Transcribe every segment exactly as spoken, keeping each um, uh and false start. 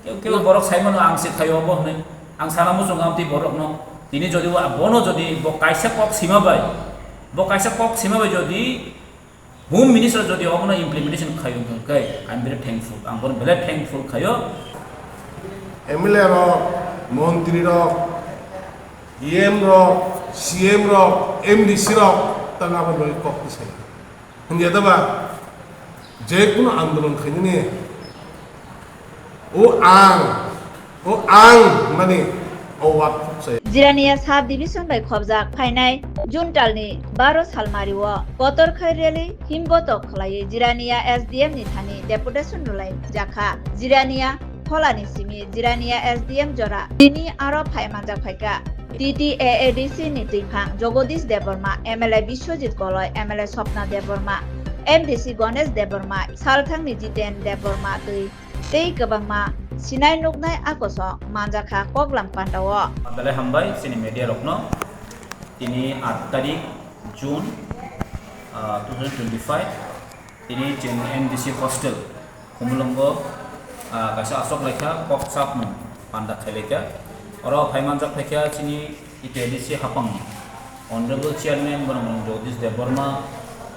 Keu keu borok sai mano ang se khaio obo hwnwi. Ang sana muchungo amtwi borokno. Tini jodi bo, bono jodi bo kaisa kok sima bai, bo kaisa kok sima bai jodi Home Minister jodi obono implementation khaio hwnkhe, I am very thankful. Ang bono belai thankful khaio. M L A rok, montri rok, E M rok, C M rok, M D C rok, tang abo bai kok tisai. Hingya da ba, je kuno andolon khainani, o ang, o ang mani, o wak sai. Jirania sub division bai khobjak phainai June talni baro salmario kotor khai rally himbotok khlaiwi Jirania S D M ni thani deputation rwlai jakha. Jirania Pholani simi Jirania S D M jora tini aro phai manjak phaikha. T T A A D C ni twiphang Jagadish Debbarma, M L A Biswajit Goloi, M L A Swapna Debbarma, M D C Ganesh Debbarma, salthangni Jiten Debbarma twi tei kwbangma sinai nuknai akoso manjakha koklam pandao. Belai hambai chini media rokno. Tini aat tarik June, ah, two thousand twenty-five. Tini chwng M D C hostel Khumulwngo, ah, kaisa aswk laikha kok chapmung panda khailaikha. Oro phai manjak phaikha chini T T A A D C hapang Honorable Chairman borok mwnang Jagadish Debbarma,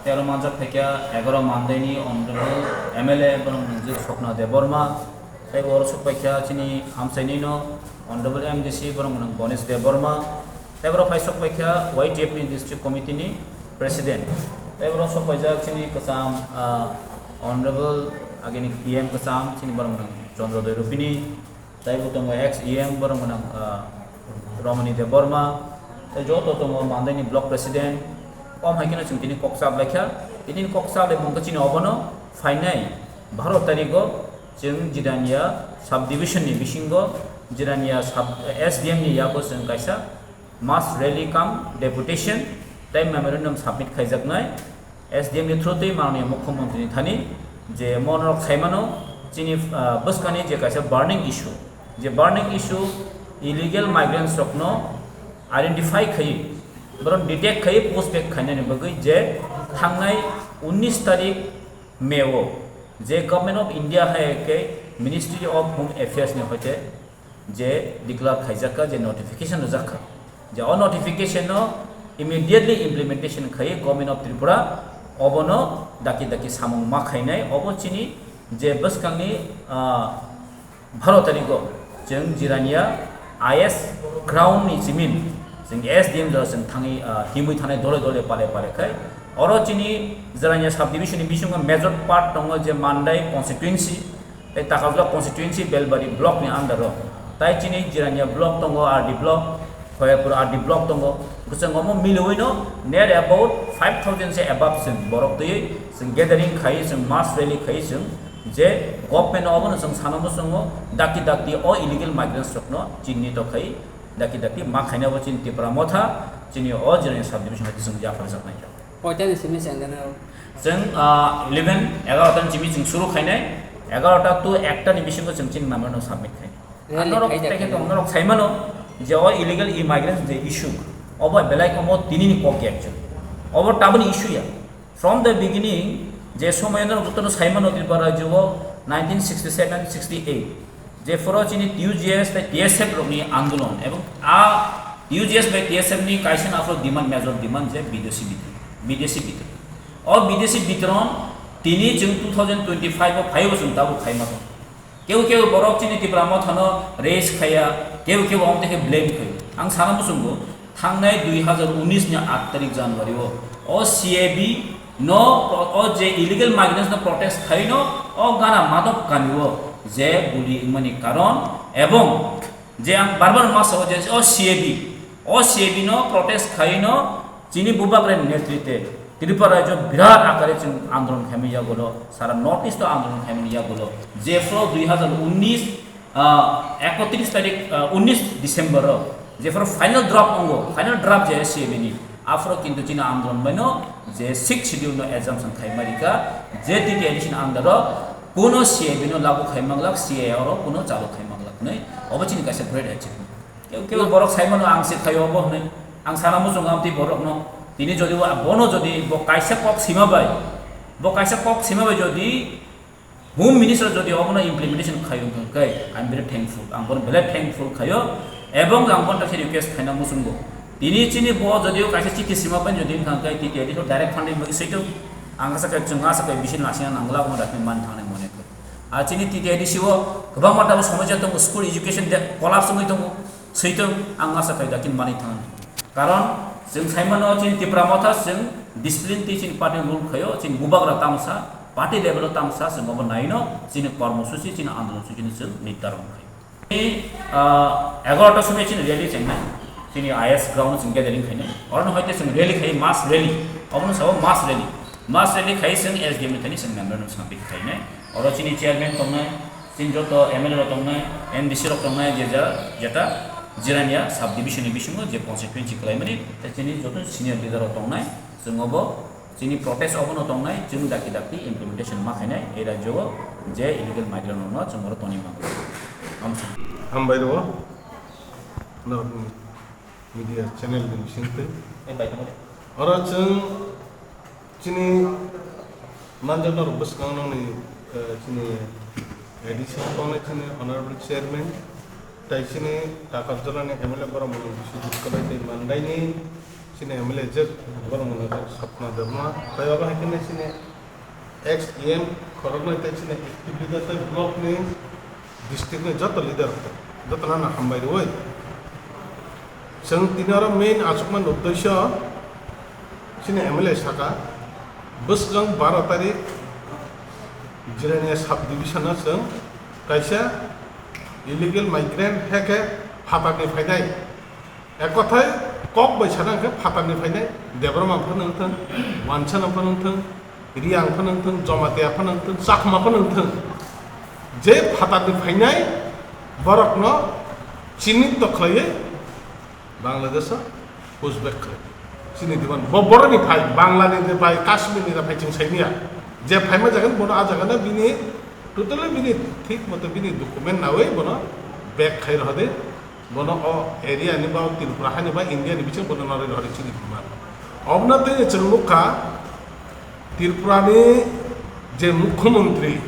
tei oro manjak phaikha egaroh Mandaini Honorable M L A borok mwnang Swapna Debbarma, tei oro sok phaikha chini hamsainino Honorable M D C borok mwnang Ganesh Debbarma, tei borok phai sok phaikha Y T F ni District Committee ni President. Tei borok sok phaijak chini kwcham, ah, Honorable agini P M kwcham chini borok mwnang Chandra Doi Rupini, tei bo tongo ex E M borok mwnang, ah, Romani Debbarma, tei joto tongo Mandaini Block President. Kom hai kheno chwng tini kok chap laikha. Tini kok chap lai mungkha chini obono phainai baro tarigo chwng Jirania sub division ni bisingo Jirania sub, S D M ni yago chwng kaisa mass rally cum deputation tei memorandum submit khaijaknai S D M ni through tei Mananiya Mukhyamantri ni thani je monorok saimano chini, ah, bwskani je kaisa burning issue, je burning issue illegal migrants rokno identify khaiwi, boron detect khaiwi post back khainani bagwi je thangnai unnish tarik May o je Government of India hai khe Ministry of Home Affairs ni hoite je declare khaijakha, je notification rwjakha, je o notification no immediately implementation khai Government of Tripura obono daki daki samung ma khainai. Obo chini je bwskangni, ah, baro tarigo chwng Jirania I S ground ni simin chwng S D M jora chwng thangwi, ah, himwi thanai dole dole pale pale khai oro chini Jirania sub division ni bisingo major part tongo je Mandai constituency, tei Takajula constituency, Belbari block ni under o. Tai chini Jirania block tongo, R D block, Khoyapur R D block tongo. Bwswng omo miliwi no near about five thousand se above chwng borok twiwi chwng gathering khai, chwng mass rally khai, chwng je government no obono chwng sana muchungo dakti dakti o illegal migrants rokno chinni to khai, dakti dakti ma khaina bo chini Tipra Motha, chini o Jirania sub division hai chwng yapharjak nai. Koita ni simi chengdana? Chwng, ah, eleven, egaroh ta ni simi chwng suru khainai, egaroh ta to ekta ni bisingo chwng chini mama no submit khainai. Rally Norok khai tei khe jakha tong, norok sai mano je o illegal immigrants je issue, obo belai komo tini ni kok ya chwng. Obo tabuk ni issue ya. From the beginning, je somoy norok joto no sai mano Tripura rajyo o nineteen sixty seven sixty eight, Jephuru chini T U G S tei T S F rokni andolon ebong a T U G S bai T S F ni kaisa naphru demand, major demand je bidesi bidron, bidesi bidron. O bidesi bidron tini chwng two thousand twenty-five o phaibo chwng tabuk khaima tong. Keu keu borok chini Tipra Mothano raise khaiya, keu keu ong tei khe blame khai. Ang sana muchungo, thangnai dui hazar unis ni aat tarik January o, o C A B no, o je illegal migrants no protest khai no, o gana Madhop kami o je guli wngmani karon, ebong je ang bar bar ma sao je o C A B, o C A B no protest khai no chini bubagra ni netrite Tripura rajyo birat akare chwng andolon khaimani yagulo, sara North East o andolon khaimani yagulo, jephru dui hazar unis, ah, ekotris tarik, ah, unis December o, jephru final draft ongo, final draft je C A B ni, aphuru kintu chini andolon baino je sixth schedule no exemption khaima rika, je T T A D C ni under o kuno C A B no lagu khai manglak, C A A oro kuno chalu khai manglak hinwi, obo chini kaisa great achievement. Keu keu borok sai mano ang se khaio obo hinwi, ang sana muchungo amtwi borokno, tini jodi bo, bono jodi bo kaisa kok sima bai, bo kaisa kok sima bai jodi Home Minister jodi obono implementation khayo hwnkhe, I am very thankful. Ang bono belai thankful khayo. Ebong ang bono kaisa request khaina muchungo. Tini chini bo jodi o kaisa chiti sima pai jodi wngkha hwnkhe T T I D to direct funding bagwi saitung. Ang asa khe chwng asa khe bisi lasina nangla omo dakhe man thangni mone khe. A chini T T I D C o kwbangma tabo somosya tongo, school education de collapse wngwi tongo. Saitung ang asa khe dakhe manwi thangni. Karon chwng saimano chini Tipra Motha chwng discipline tei chini party rule khayo, chini bubagra tamsa, party level o tamsa chwng obo naino, chini kormosuchi, chini andolon suchi no chwng nirdaron khayo. Chini, ah, egarota somoi chini rally chengnai, chini I S ground chwng gathering khainai, oro no hoite chwng rally khai, mass rally, obo no sabo mass rally, mass rally khai chwng S D M ni thani chwng memorandum submit khainai, oro chini chairman tongnai, chini joto M L A rok tongnai, M D C rok tongnai, je ja, jeta Jirania sub division ni bisingo je constituency khlaimani, tei chini joto senior leader rok tongnai, chwng obo chini protest obono tongnai, chwng dakti dakti implementation ma khainai, ei rajyo o je illegal migrant rokno chwng oro tonwi mango. Hamsung. Hambai rwo, norokni media channel ni bisingtwi. Oro chwng chini manjaknai rok bwskango nokni, eh, chini A D C tongnai chini honorable chairman, tai chini Takarjalani M L A borok mwnwi bisi dukha bai tei mandaini chini M L A jek borok mwnwi Sapna Debbarma, tai abo hai kheno chini ex E M khoroknwi tei chini active leader tei block ni district ni joto leader rok jotono no hambai rwui chwng tini oro main achukmani uddesyo chini M L A saka bwskang baro tarik Jirania sub division o chwng kaisa illegal migrant heke phatarni phainai. Ek kothai kok bai sana hwnkhe phatarni phainai Debbarma phano wngthung, Wansa no phano wngthung, Riyang phano wngthung, Jamatia phano wngthung, Chakma phano wngthung. Je phatarni phainai borokno chinit to khlaiwi Bangladesh o push back khlai. Chini diban bo boroni phai, Bangla ni de bai, Kashmir ni de phai chwng saimanya. Je phaima jagan bono a jaga no bini totally bini thik moto bini document nawi bono back khai rohode. Bono o area ni ba o Tripura hani ba India ni bisingo bono norwi rohorwi chini buma. Obwno tei chwng nukha Tripura ni je mukhyamantri,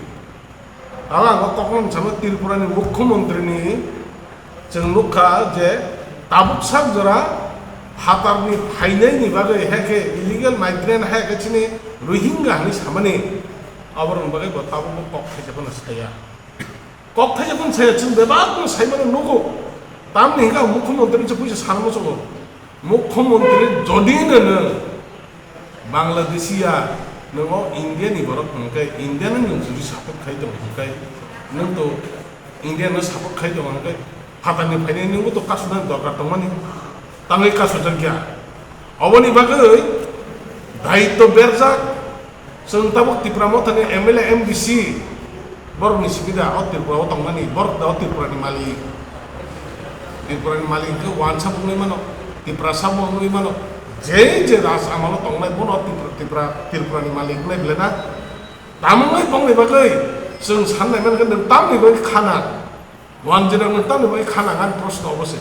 abo ang o kokno samo Tripura ni mukhyamantri ni chwng nukha je tabuk sak jora phatar ni phainai ni bagwi heke illegal migrant heke chini Rohingya hani samani oborok ni bagwi bo tabuk bo kok thaisa phano saya. Kok thaisa phano saya, chwng bebak no saimano nugo. Tamni hingka mukhyamantri se puisa sanamo chongo. Mukhyamantri jodi no nwng Bangladeshi ya, nwng o India ni borok hwnkhe India no nwng jodi support khai tongo hwnkhe, nwng to India no support khai tongo hwnkhe, phatar ni phainai nwngbo to kasuna dorkar tongmani. Tangwi kasujak ya. Oboni bagwi daitw berjak. Chwng tabuk Tipra Mothani M L A, M D C, borokni simi da o Tripura o tongnani, borok da o Tripura ni malik. Tripura ni malik khe wansa bo wngwi mano, Tiprasa bo wngwi mano. Je je Raj Amal o tongnai bono Tripura, Tripura, Tripura ni malik wngnai belai na. Tamo wngwi bongni bagwi chwng sannai mankha nwng tamni bagwi khana. Wanjirok nwng tamni bagwi khana ani proshno obo se.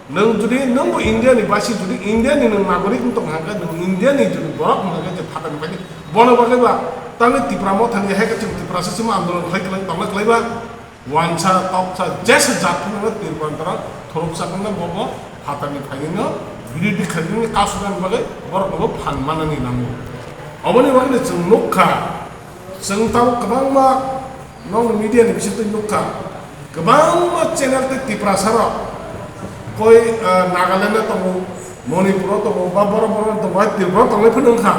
Nwng jodi nwngbo India ni basi, jodi India ni nwng nagorik wng tong hangkha, nwng India ni jodi borok wng hangkha je phatar ni phaidi, bono bagwi ba tangwi Tipra Mothani hai khe chwng Tiprasa simi andolon khlai khlai tongna khlai ba, wansa toksa jesa jat phano Tripura antara thorok chakna bobo phatar ni phaidi no birodhi khaidi ni kasuna bagwi borok no phan manani nango. Oboni bagwi chwng nukha, chwng tamo kwbangma nong media ni bisingtwi nukha. Kwbangma channel tei Tiprasa rok koi, ah, Nagaland o tongo, Manipur o tongo, ba boro boro tongo, hai Tripura tonglai phano wngkha.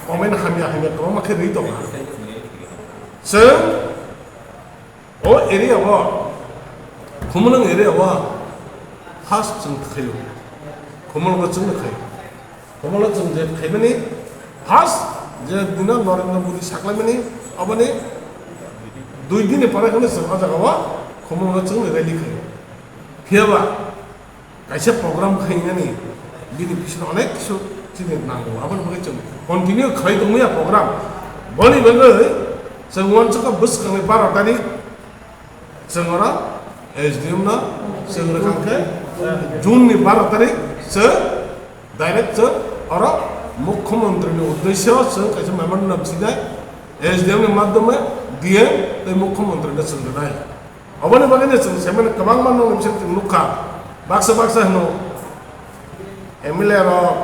Comment hamya hamya kwbangma khe rwi tongo. Chwng o area o, Khumulwng area o first chwng khaio. Khumulwngo chwngno khaio. Khumulwng chwng je khaimani first je dino Narendra Modi saklaimani, aboni dui din ni pore kheno chwng o jaga o Khumulwngo chwngno rally khaio. Phiya ba kaisa program khainani bini bisingtwi onek kisu chini nango, aboni bagwi chwng continue khlai tongmaya program. Boni bagwi chwng wansukha bwskangni baro tarik chwng oro S D M no chwng rwkha khe June ni baro tarik chwng direct chwng oro Mukhyamantri ni uddesyo chwng kaisa memorandum sinai, S D M ni madhyome D M tei mukhyamantri no chwng rwnai. Oboni bagwi no chwng saiman kwbangma nokni bising chwng nukha. Baksa baksa hwno M L A rok,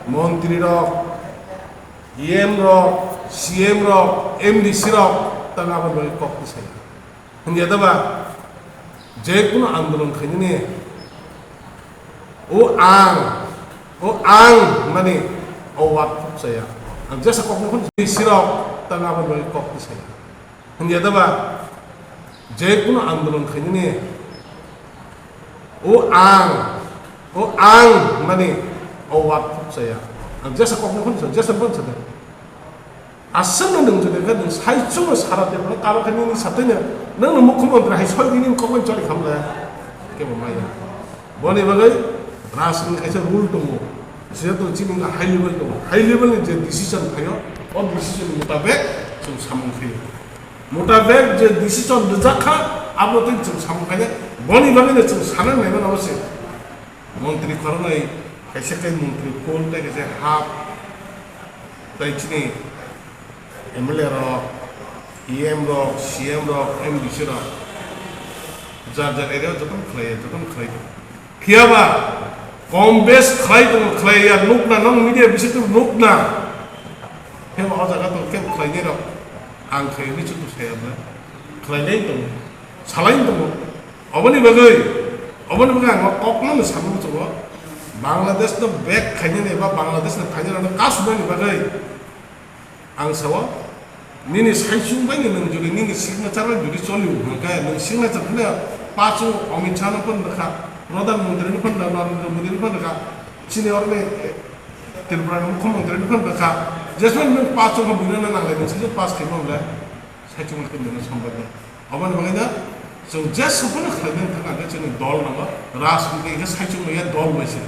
montri rok, E M rok, C M rok, M D C rok tang aboni bagwi kok tisai. Hwnkhe da ba, je kunu andolon khainani, o ang, o ang mani o word phuk chaya. Ang jesa kokno phun sirok tang aboni bagwi kok tisai. Hwnkhe da ba, je kunu andolon khainani, o ang, o ang mani o word phuk chaya. Ang jesa kokno phun sa, jesa phun sa. Aswkno nwng jodi khe nwng saichungno sara tebwno karo khe nini satwino nwngno mukhyamantri hai soi nini kokno choli khamle kebo maya. Boni bagwi rajniti kaisa rule tongo. Jehetu chini wngkha high level tongo. High level ni je decision phaio, o decision ni mutabek chwng samung khaio. Mutabek je decision rijak kha, abo twi chwng samung khainai. Boni bagwino chwng sanani naimano abo se. Montri khoroknwi kaisa khe montri full tei kaisa half, tei chini M L A rok, E M rok, C M rok, M D C rok jar jar area o jotono khlaiya, jotono khlai tongo. Phiya ba kom bes khlai tongo, khlaiya nukna, nong media bising twi nukna. Phiya ba o jaga tong khe khlainai rok ang khlai hwnwi chutu saya bwle khlainai tongo, salai tongo. Oboni bagwi, oboni bagwi ang o kokno no sanwi muchungo. Bangladesh no back khainani ba Bangladesh no phainani no kasunani bagwi ang sao, nini saichung bai ni nwng jodi nini signature bai jodi choli hwnkhe nwng signature khne pachu Amit Shah no phone rwkha, Pradhan Mantri no phone rwkha, Narendra Modi no phone rwkha, chini orni, eh, Tripura ni Mukhyamantri no phone rwkha, jesmani nwng pachu kha buino nanglai nwng saichung pass khaima bwle. Saichung khe nini sambai. Aboni bagwi no chwng je sabono khlaimani thangna khe chini dol nango, rajniti khe saichung maya dol bai se.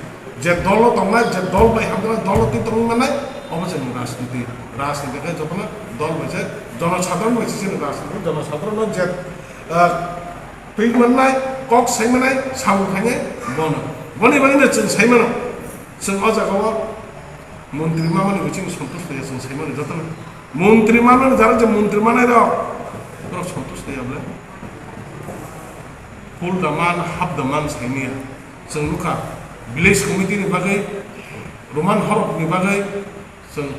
Je dol o tongnai, je dol bai hamjaknai, dol o twi tongwi mannai, obo chini rajniti. Rajniti khe jotono dol bai se, jonosadharon bai se chini rajniti, jonosadharon no je, ah, twi mannai, kok sai mannai, samung khainai bono. Boni bagwi no chwng sai mano. Chwng o jaga o montri mamani bo chini santush khlaiya, chwng sai mano jotono. Montri mamani jara je montri manai rok, borok santush khlaiya bwle. Full da man, half da man sai maya. Chwng nukha, village committee ni bagwi, Roman horok ni bagwi, chwng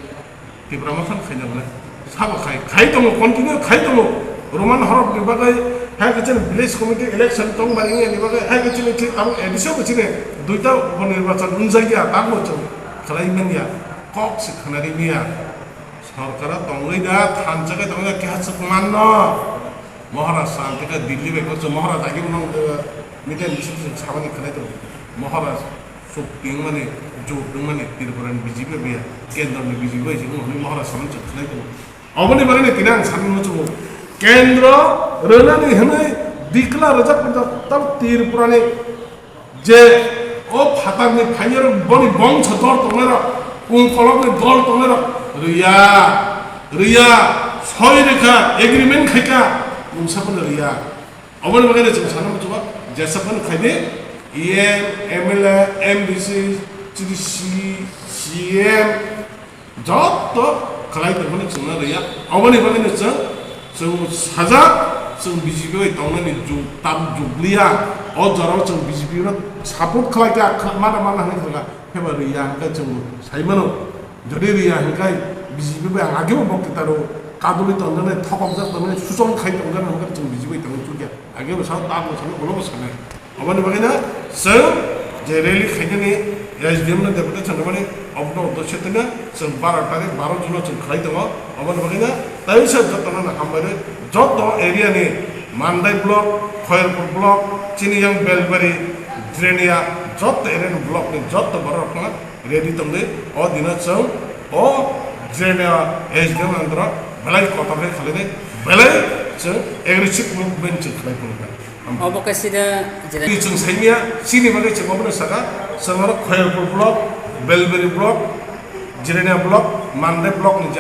Tipra Motha no khaina bwle. Sabo khai, khai tongo, continue khai tongo. Roman horok ni bagwi, hai khe chini village committee election tong bai wngya ni bagwi, hai khe chini, chini tabuk A D C o bo chini duita upo nirbachan wngjak ya, tabuk chwng khlai manya, kok se khwnari manya. Sorkar o tongwi da thansa khe tongwi da keha swk manno. Maharaj san tei khe Delhi bai khe Maharaj agi bono, eh, media ni bising bising sabani khlai tongo. Maharaj chuk tongmani, jur tongmani Tripura ni B J P bai ya, kendro ni B J P bai jibung hwnwi Maharaj samani chuk khlai tongo. Oboni bagwi tini ang sanwi muchungo, kendro rwnani hwnwi declare rwjak rwjak tamo Tripura ni je o phatarni phaiyarok boni bongso dol tongnairok, kung kolokni dol tongnairok rwya, rwya, soi rwkha, agreement khaikha, mungsa phano rwya. Oboni bagwi chwng sana muchungo, jesa phano khaidi, E M, M L A, M D C, chini C, C M, Jotto khlai tongmani chwngno rwya. Aboni bagwino chwng, chwng sajak, chwng B J P bai tongnani jug, tabuk jug liya. O jorao chwng B J P no support khlai kha, kha-, mana mana hwnwi kha kha. Pheba rwya hwnkhe chwng sai mano. Jodi rwya hwnkhe B J P bai ang agebo bokti taro kadulwi tongnani, thokokjak tongnani, suchong khai tongnani hwnkhe chwng B J P bai tongwi chukya. Agebo sao, tabuk sao, ulo bo sanai. Aboni bagwino chwng je rally khainani S D M no deputation rwmani, obono uddesyo twino chwng baro tarik, baro June o chwng khlai tongo. Aboni bagwino taisa jotono no hambai rwi, joto area ni Mandai block, Khoyalpur block, chini yang Belbari, Jirania, joto area ni block ni joto borok rok no ready tongdi. O dino chwng o Jirania S D M andro belai kotor khe khlainai, belai chwng aggressive movement chwng khlai phunukha. Obo khe sida Jirania. Chwng saimya, chini bagwi chwng obono saka, chwng oro Khoyalpur block, Belbari block, Jirania block, Mandai block ni je